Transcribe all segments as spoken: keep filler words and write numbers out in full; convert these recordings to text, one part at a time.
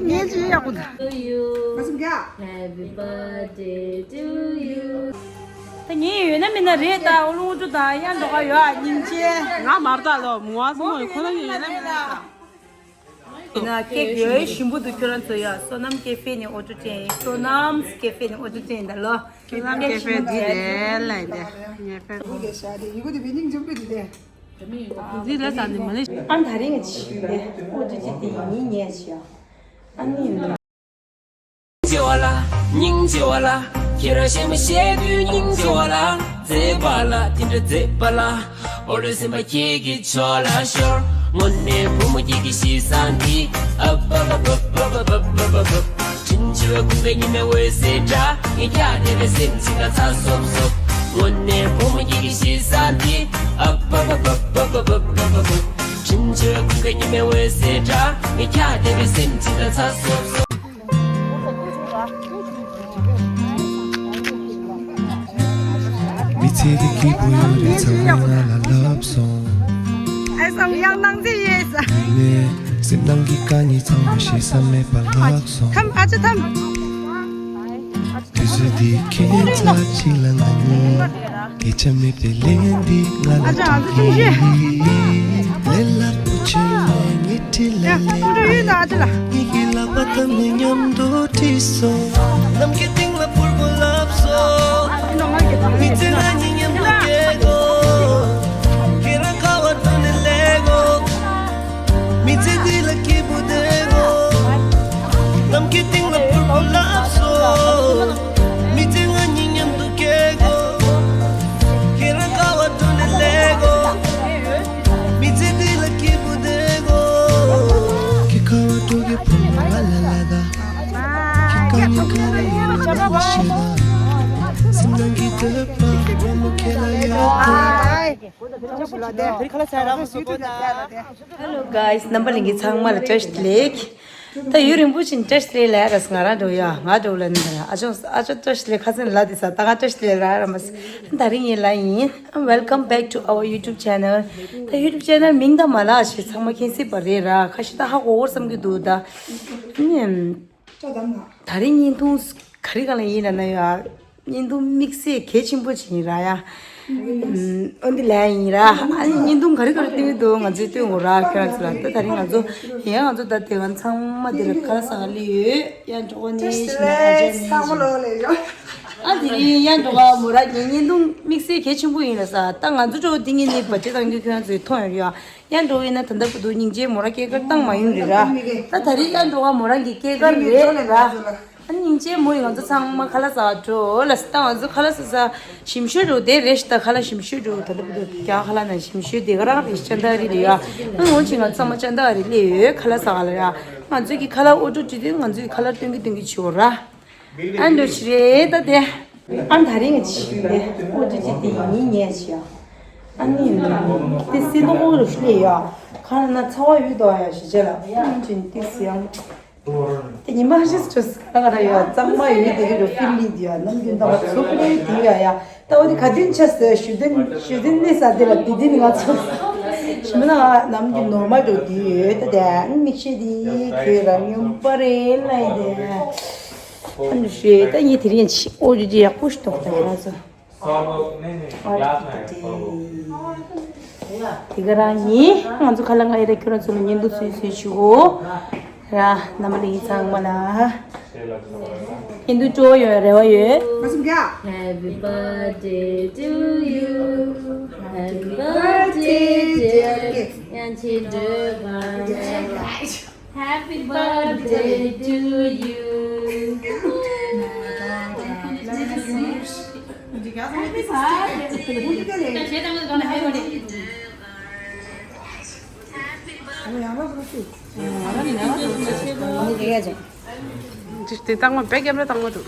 ངས་ཅི་ཡག་པོ་འདུག Happy birthday to you. ད་ངས་ཡོད་ན་མིན་ན་རེད། ད་ཨོ་ལུང་ཨུ་ཏུ་དང་ཡང་འགྲོ་ག་ཡོད་ཨ། སྙིང་རྗེ། ང་མར་ད་ལོ་མུ་བ་སོང་ཁོ་ན་ངས་ཡོད་ན་མིན་ན། ཡིན་ན་ཀེག་ཡོད་ཞིམ་པོ་འདུག་ཁྱོད་རང་ཚོ་ཡ། བསོད་ནམས་ཀེ་ཧྥེ་ནས་ཨོ་ཏུ་སྤྲད་ཡིན། བསོད་ནམས་ཀེ་ཧྥེ་ནས་ཨོ་ཏུ་སྤྲད་ཡིན་ད་ལོ། བསོད་ནམས་ཀེ་ཧྥེ་འདི་རེད་ལ་ཡིན་ཏེ། ངས་ཕེབས། འདི་ལ་ས་ནི་མ་ལེ། ཨ་ད་རིང་ཅི་ནས་ཨོ་ཏུ་ཅི་དེ་ཡིན་ཉེ་ཆི་ཡ། ཨ་ནི། སྙིང་རྗེ་བ་ལ། ཁྱེད་རང་ཞེ་མ་ཞེ་དུས་སྙིང་རྗེ་བ་ལ། མཛེས་པ་ལ་དེ་འདྲ་མཛེས་པ་ལ། ཨོ་ལོ་སེམས་པ་ཁྱེད་ཀྱི་ཕྱོགས་ལ་ཤོར། དངོས་གནས་བུ་མོ་ཁྱེད་ཀྱི་གཤིས་བཟང་འདི། ཨ་བ་བ་བ། དྲིན་ཆེ་བའི་ཁུངས་ཀྱི་ཉི་མའི་འོད་ཟེར་འདྲ། ངས་ཀྱང་དེ་བས་སེམས་ཅིག་ལ་ཚ་སོབ་སོབ། དངོས་གནས་བུ་མོ་ཁྱེད་ཀྱི་གཤིས་བཟང་འདི། ཨ་བ་བ་བ། དྲིན་ཆེ་བའི་ཁུངས་ཀྱི་ཉི་མའི་འོད་ཟེར་འདྲ། ངས་ཀྱང་དེ་བས་སེམས་ཅིག་ལ་ཚ་སོབ་སོབ། མི་ཚེ་འདི་སྐྱིད་པོ་ཡོད་རེད་ཚང་མས་ང་ལ་ལབ་སོང་། ཨེ་སམ་ཡང་ནང་འཛིན་ཡོད་ས། ཡིན་ནའི་སེམས་ནང་གི་དཀའ་ངལ་ཚང་མ་ཞེ་ས་མེད་པ་ལྷག་སོང་། ཐམ་ཨ་ཅེ་ཐམ། དུས་ཚོད་འདི་ཁྱད་མཚར་ཅིག་ལ་ང་གཉིས། སྐད་ཆ་མེད་པའི་ལན་འདི་ང་ལ་ཨ་ཅག་ཨ་ཅག་ཐུག་གི། ལས་སླ་པོ་བྱས་ནས་ངས་ཁྲིད་ལ་ཡ་ལས། ཨུ་རུ་ཡོད་ན་ཨ་ཅག་ལ། ངེད་ཀྱི་ལག་པ་ཐམ་ནས་མཉམ་དུ་ཁྲིད་སོང་། ནམ་མཁའི་སྟེང་ལ་འཕུར་དགོས་ལབ་སོང་། མི་ཚེ་ང་གཉིས་མཉམ་དུ་སྐྱེལ་དགོས། ཁྱེད་རང་ཁ་བ་བཏུད་ནས་ལས་དགོས། མི་ཚེ་འདི་ལ་སྐྱིད་པོ་བསྡད་དགོས། ནམ་མཁའི་སྟེང་ལ་འཕུར་དགོས་ལབ་སོང་། མི་ཚེ་ང་གཉིས་མཉམ་དུ་སྐྱེལ་དགོས། ཁྱེད་རང་ཁ་བ་བཏུད་ནས་ལས་དགོས། མི་ཚེ་འདི་ལ་སྐྱིད་པོ་བསྡད་དགོས། ཁྱེད་ཁ་བ་བཏུད་གི་བུ་མོ་ང་ལ་ལ་ད། ཁྱེད་དཀའ་ངལ་ག་རེ་ཡོད་ན་ང་ལ་བཤད་ན། སེམས་ནང་གི་འདོད་པ་བུ་མོ་ཁྱེད་ལ་ཡོད་དགོས། Hello guys, རྣམ་པ་ལྷན་རྒྱས་ཚང་མ་ལ་བཀྲ་ཤིས་བདེ་ལེགས། ད་ཡུན་རིང་པོ་ཕྱིན་བཀྲ་ཤིས་བདེ་ལེགས་ལབ་ཡ་ག་ང་རང་འགྲོ་ཡ་ང་འགྲོ་ལ་ནི་ཨ་ཅོ་ཨ་ཅོ་བཀྲ་ཤིས་བདེ་ལེགས། ཁ་སང་ལ་དེ་ས་ད་ང་བཀྲ་ཤིས་བདེ་ལེགས་ལ་ར་མ་ཟེར། ད་རིང་ངའི་ལ་ཡིན། Welcome back to our YouTube channel. ད་YouTube channel མིང་ད་མ་ལ་ཞེས་ཚང་མ་མཁྱེན་སྲིད་པ་རེད་ར། ཁ་ཤས་ད་ཧ་གོ་གོ་བསམ་གྱི་འདུག་ད་ནི། ད་རིང་བརྙན་ཐུང་ག་རེ་ག་ལ་ཡིན་ན་ན་ཡ། བརྙན་ཐུང་དམིགས་བསལ་གལ་ཆེན་པོ་ཅིག་ཡིན་ར་ཡ། ཨོ་འདི་ལ་ཡིན་ར། ཨ་ནི་བརྙན་ཐུང་ག་རེ་ག་རེ་སྟོན་གྱི་འདུག་ང་ཚོས་སྟོན་དགོས་ར། ཁྱོད་རང་ཚོ་ལ་ད་ད་རིང་ང་ཚོ་ཡང་ང་ཚོ་ད་དེ་ག་ཚང་མ་དེ་ལ་ཁ་ལག་ཟ་ག་སླེབས་ཡོད། ཡང་འགྲོ་ག་ནས་ཤི་ན་ཨ་ཅག་ནས་ཤི། ཨ་དེ་རིང་ཡང་འགྲོ་ག་མོ་ར་གི་བརྙན་ཐུང་དམིགས་བསལ་གལ་ཆེན་པོ་ཡིན་ར་ས། ད་ང་ཚོ་འགྲོ་འདི་ངས་ནས་བར་ཆད་བཏང་རྒྱུ་ཁྱོད་རང་ཚོས་མཐོང་ཡོད་ར་ཡ། ཡང་འགྲོ་ཡིན་ན་ད་ལྟ་བར་དུ་སྙིང་རྗེ་མོ་ར་སྐྱེས་སྐར་བཏང་མ་ཡོང་རེད་ར། ད་ད་རེས་ཡང་འགྲོ་ག་མོ་རང་གི་སྐྱེས་སྐར་རེད་ར། ཨ་སྙིང་རྗེ་མོ་ཡིས་ང་ཚོ་ཚང་མ་ཁ་ལག་ཟ་བར་འགྲོ་ལ་ཟེར། ད་ང་ཚོ་ཁ་ལག་ཟ་ཟ་ཞིམ་ཤོས་འགྲོ་དེ་རེད་ཤི། ད་ཁ་ལག་ཞིམ་ཤོས་འགྲོ་ད་ལྟ་བར་དུ་རྒྱ་ཁ་ལག་ན་ཞིམ་ཤོས་དེ་ག་རང་རེད་ཤི། ཅན་ད་རེད་ལེ་ཡ། ཨ་ངོ་ཆེ་ང་ཚང་མ་ཅན་ད་རེད་ལེ་ཡོད། ཁ་ལག་ཟ་ག་ལ་ཡ། ང་ཚོ་གི་ཁ་ལག་ཨོ་ཏོ་ཅི་དེ་ང་ཚོ་གི་ཁ་ལག་སྟོན་གི་སྟོན་གི་བྱེད་འོ་ར། ཨ་འདྲ་ཞིག་རེད་ད་དེ། ཨ་ད་རིང་ཅི་ཡིན་པས་ཨོ་ཅི་ཅི་དེ་ཡིན་ཉེ་ཆི་ཡ། ཨ་ནི་དེ་སི་ཏོ་ཨོ་རུ་ཤི་ལེ་ཡ། ཁ་ན་ཚ་བ་ཡོད་དོ་ཡ་ཞི་བྱེད་ལ་ཨ་ཅི་དེ་སི་ཡང་། དེ་ཉི་མ་ཤི་སི་ཅོ་སི་ཁ་ཁ་ར་ཡ་གཙང་མ་ཡོད་དེ་གི་རུ་ཕིལ་ལི་དེ་ཡ་ནམ་རྒྱུན་དང་ཚོ་ཕིལ་ལི་དེ་ཡ་ཡ། ད་འོ་དེ་ག་དུས་ཆ་སི་ཞུ་དན་ཞུ་དན་ནི་ས་དེ་ལ་དེ་དེ་ནི་ང་ཚོ་ཞི་མ་ན་ནམ་རྒྱུན་ནོར་མ་འགྲོ་དེ་ཡོད་ད་དེ་མིག་ཤེས་དེ་ཁྱོད་ར་ཉོམ་པ་རེད་ལ་ཡ་དེ། ཨ་ནི་ཞེས་ད་ངས་དེ་རིང་ཅི་ཨོ་ཇི་ཇི་ཡག་པོ་ཞིག་འདུག་ད་ང་ཚོ། ཨ་ཏི་ཏི་ཏི། དེ་ག་རང་ཡིན། ང་ཚོ་ཁ་ལག་ང་ཡི་ར་ཁྱོད་རང་ཚོ་ལ་བརྙན་ཐུང་སུས་སུས་ཞུ་གོ་ར། རྣམ་པ་ལྷན་རྒྱས་ཚང་མ་ལ་བརྙན་ཐུང་སྤྲོ་བོ་ཡོང་བའི་རེ་བ་ཡོད། Happy birthday to you. Happy birthday, dear. Happy birthday to you. Happy birthday. ཅིག་དེ་བཏང་བ་བེ་རྒྱབ་ལ་བཏང་བ་འདུག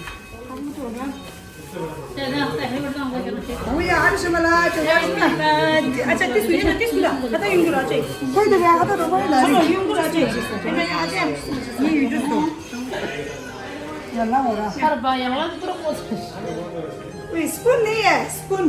Spoon ནི་ཡ་spoon།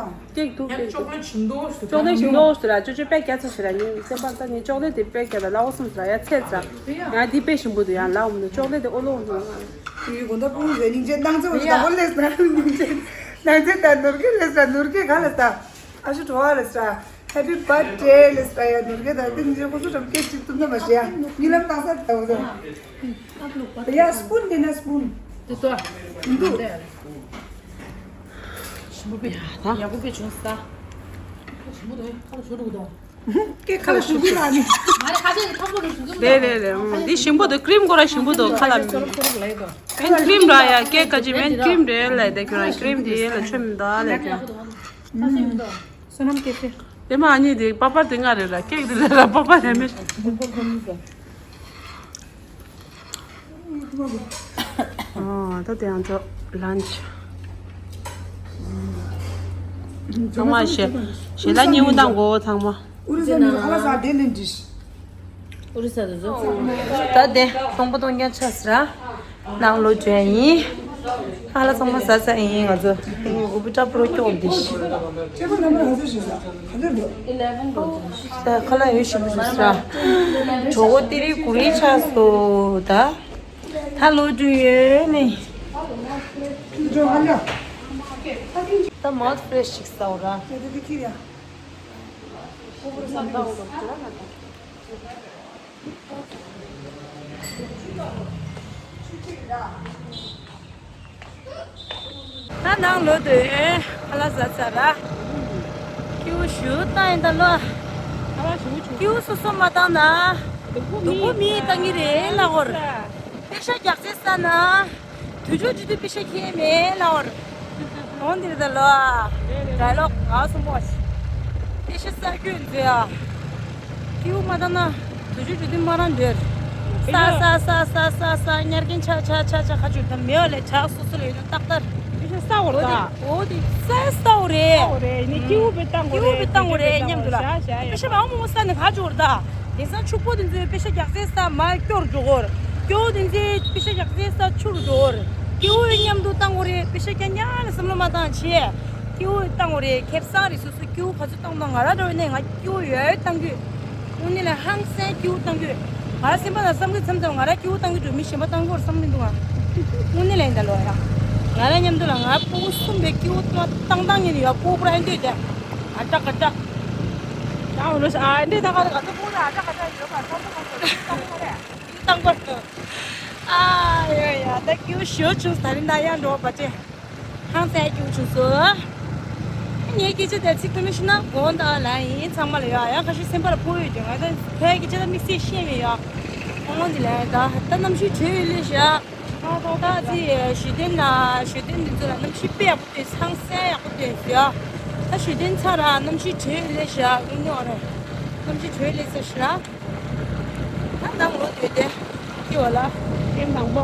དང་། ཀེག་འདུག་ཀེག་འདུག་ཅོག་ལེ་ཊི་ཞིམ་པོ་ཞིག་ཅོག་ལེ་ཊི་ཞིམ་པོ་ཞིག་ར། ཅོ་ཅོ་དཔེ་རྒྱ་ཚ་ཞིག་ར། ངའི་སེམས་པ་ད་ངའི་ཅོག་ལེ་ཊི་དེ་དཔེ་རྒྱ་ད་ལ་འོ་སོང་ཞིག་ར། ཡ་ཚད་ཚ། ཡ་འདི་དཔེ་ཞིམ་པོ་འདུག་ཡ་ལ་འོ་མི་འདུག་ཅོག་ལེ་ཊི་དེ་ཨོ་ལོ་འོ་འདུག་ཡུལ་དགོན་བདག་ཕུན་ཚོགས་སྙིང་རྗེ་སྣང་ཚེ་འོ་ཟླ་ཧོ་ལེས་ན་སྙིང་རྗེ་སྣང་ཚེ་ད་ནོར་གེ་ལེས་ད་ནོར་གེ་ག་ལེས་ད། ཨ་ཤུ་བྲོ་བ་ལེ་སྲ། Happy birthday ལེ་སྲ། ཡ་ནོར་གེ་ད་ཏིང་ཇེ་ཁོ་ཚོ་ཀྲམ་ཀེག་ཅིག་བཏུབ་ན་མ་ཤེས་ཡ། ཉི་ལམ་བཏང་ས་ད་འོ་ཟེར། ཡ་སི་པུན་དེ་ན་སི་པུན། དེ་ཏོ། འདུག་ཡག་པོ་བེད་ཡག་པོ་བེད་བྱུང་ས། ཞིམ་པོ་འདུག་ཁ་ལ་ཞོ་འདུག་དང་། ཀེག་ཁ་ལ་ཞོ་འདུག་ལ་ནི། མ་རེད་ཁ་ཤས་ཀྱི་ཐོག་པོ་རུ་ཞུ་གི་མི་འདུག་རེད་རེད་རེད། འདི་ཞིམ་པོ་འདུག་ཀྲིམ་སྐོར་ར་ཞིམ་པོ་འདུག་ཁ་ལ་མི། སོ་རུ་སོ་རུ་ལ་ཡི་དོ། ཀྲིམ་ར་ཡ་ཀེག་ཀ་ཅི་མེན་ཀྲིམ་རེད་ལ་དེ་ཁྱོད་རང་ཀྲིམ་དེ་ལ་ཆོད་མི་འདུག་ཨ་ལས་ཀྱང་། བསོད་ནམས་སྐྱེད་ཚེ། དེ་མ་ཨ་ནི་དེ་པ་པ་དེ་ང་རེད་ལ་ཀེག་དེ་ལས་ལ་པ་པ་རེད་མེད། ཨ་ད་དེ་ཡང་ཚོ་ལན་ཆི། ཚང་མ་ཞེ་ཞེ་ལ་ཉེ་བོ་དང་མགོ་བོ་ཚང་མ། ཨོ་རི་ས་ནས་ཁ་ལག་ཟ་དེ་ལེན་འདྲིས། ཨོ་རི་ས་དུ་ཚོ། ད་དེ་སྟོང་པ་སྟོང་རྐྱང་ཆགས་སི་ར། ནང་ལོ་བྱོན་ཡིན། ཨ་ལ་ཚང་མ་ཟ་ས་ཡིན་ང་ཚོ། ཨུ་བུ་ཏྲ་པུ་རོ་སྐྱོག་འདི་ཤི། ད་ཁ་ལག་ཡོད་ཤི་མི་ཤི་ས། གྲོགས་པོ་ཏི་རི་གུ་རི་ཆགས་སོ་ད། ད་ལོ་དྲུག་ཡོད་ནི། ད་མའོ་ཐི་ཕི་རེ་ཤི་ཞིག་ཟ་འོ་ར། ད་ནང་ལོག་དུས་ཁ་ལག་ཟ་ཚར་ར། ཀེའུ་ཞུ་བཏང་ཡིན་ད་ལོ། ཀེའུ་སོ་སོ་མ་བཏང་ན། སྡུག་པོ་མི་བཏང་གི་རེད་ལ་འོར། པེ་ཤ་རྒྱག་ཚེ་ས་ན། དུས་ཚོད་བྱེད་དུས་པེ་ཤ་ཁྱེར་མེད་ལ་འོར། འོང་འདིར་ད་ལོ། ར་ལོ་ང་སོ་མོ། པེ་ཤ་ས་རྒྱུན་མཛོད་ཨ། ཀེའུ་མ་བཏང་ན། དུས་ཚོད་བྱེད་དུས་མ་རང་འདོད། ས་ས་ས་ས་ས་ས་ཉར་གིན་ཆ་ཆ་ཆ་ཆ་ཁ་ཆུ་དང་མེ་བ་ལས་ཆག་སོ་སོ་ལས་ཡོད་ན་ཏག་ཏག་ཨོ་དེ་ས་འོ་རེད། ཨོ་དེ་ས་ས་འོ་རེད། ཨོ་རེད་ནི་ཀེའུ་བེ་བཏང་གོ་ཀེའུ་བེ་བཏང་གོ་རེད་མཉམ་དུ་ལ། ཤ་ཤ་ཡ། པེ་ཤ་མང་མོ་ས་ནི་ཁ་ཆུ་འོ་རེད་ད། དེང་སང་ཕྱུག་པོ་དེ་ཚོའི་པེ་ཤ་རྒྱག་སའི་ས་མ་སྐྱོར་འགྲོ་གོ་རེད། ཀེའུ་དེ་ཚོའི་པེ་ཤ་རྒྱག་སའི་ས་ཆུར་འགྲོ་གོ་རེད། ཀེའུ་མཉམ་དུ་བཏང་གོ་རེད། པེ་ཤ་རྒྱག་ཉག་ལ་བསམ་བློ་མ་བཏང་བྱས། ཀེའུ་བཏང་གོ་རེད། ཁེ་བཟང་རེད་སོ་སོ། ཀེའུ་ག་ཚོད་བཏང་དང་ང་ར་འདྲ་བོ་ནས་ང་ཀེའུ་ཡོད་ཡོད་བཏང་གི། དངོས་གནས་ལ་ཧང་སང་ཀེའུ་བཏང་གི། ང་ར་སེམས་པ་ལ་བསམ་གི་མཚམས་མཚམས་ང་ར་ཀེའུ་བཏང་གི་འགྲོ་མི་གཞན་པ་བཏང་གི་བསམ་མི་འདུག་ང་། དངོས་གནས་ལ་ཡིན་ད་ལོ་ཡ། ང་ར་མཉམ་དུ་ལ་ང་སྤུ་གུ་གསུམ་པའི་ཀེའུ་བཏང་བཏང་ངེ་ནས་ཡ་སྤུ་གུ་པུ་ར་ཧན་དུས་དེ། ཨ་ཀྲག་ཨ་ཀྲག་ད་འོ་ལོ་ཨ་འདྲེ་ད་ག་ད་ག་ཚོད་སྤུ་གུ་ལ་ཨ་ཀྲག་ཨ་ཀྲག་ཡོད་པ་བསམ་བློ་གཏོང་དགོས་རེད། ཀེའུ་བཏང་གི་འགྲོ། ཨ་ཡ་ཡ་ད་ཀེའུ་ཞོ་ཆུང་ད་རིང་ད་ཡ་འགྲོ་བ་ཅེ། ཧང་སང་ཀེའུ་ཆུང་སོ། ངའི་སྐད་ཆ་དེ་ཚིག་ཐུབ་མི་ཤེས་ན་དགོངས་དག་ལ་ཡིན། ཚང་མ་ལ་ཡོད་ཡང་ཁ་ཤས་སེམས་པ་ལ་ཕོག་ཡོད་ཀྱང་ང་ད་ཁོའི་སྐད་ཆ་ད་དམིགས་བསལ་ཤེས་མེད་ཡ། ཨོང་འདི་ལ་ད་ད་གནམ་གཤིས་དྲོད་ཡོད་ལེ་ཤག་ད་ད་ཅི་ཞུ་དོན་ན་ཞུ་དོན་འདི་ཚོ་ལ་གནམ་གཤིས་དཔེ་ཡག་པོ་དེ་ཧང་སང་ཡག་པོ་དེ་ཡ། ད་ཞུ་དོན་ཚར་ར་གནམ་གཤིས་དྲོད་ཡོད་ལེ་ཤག་ཡིན་ནོ་རེད། གནམ་གཤིས་དྲོད་ལེ་ཤག་ད་ནང་ལོག་སྡོད་དེ། ཀི་བ་ལ། ཀེམ་དང་པོ།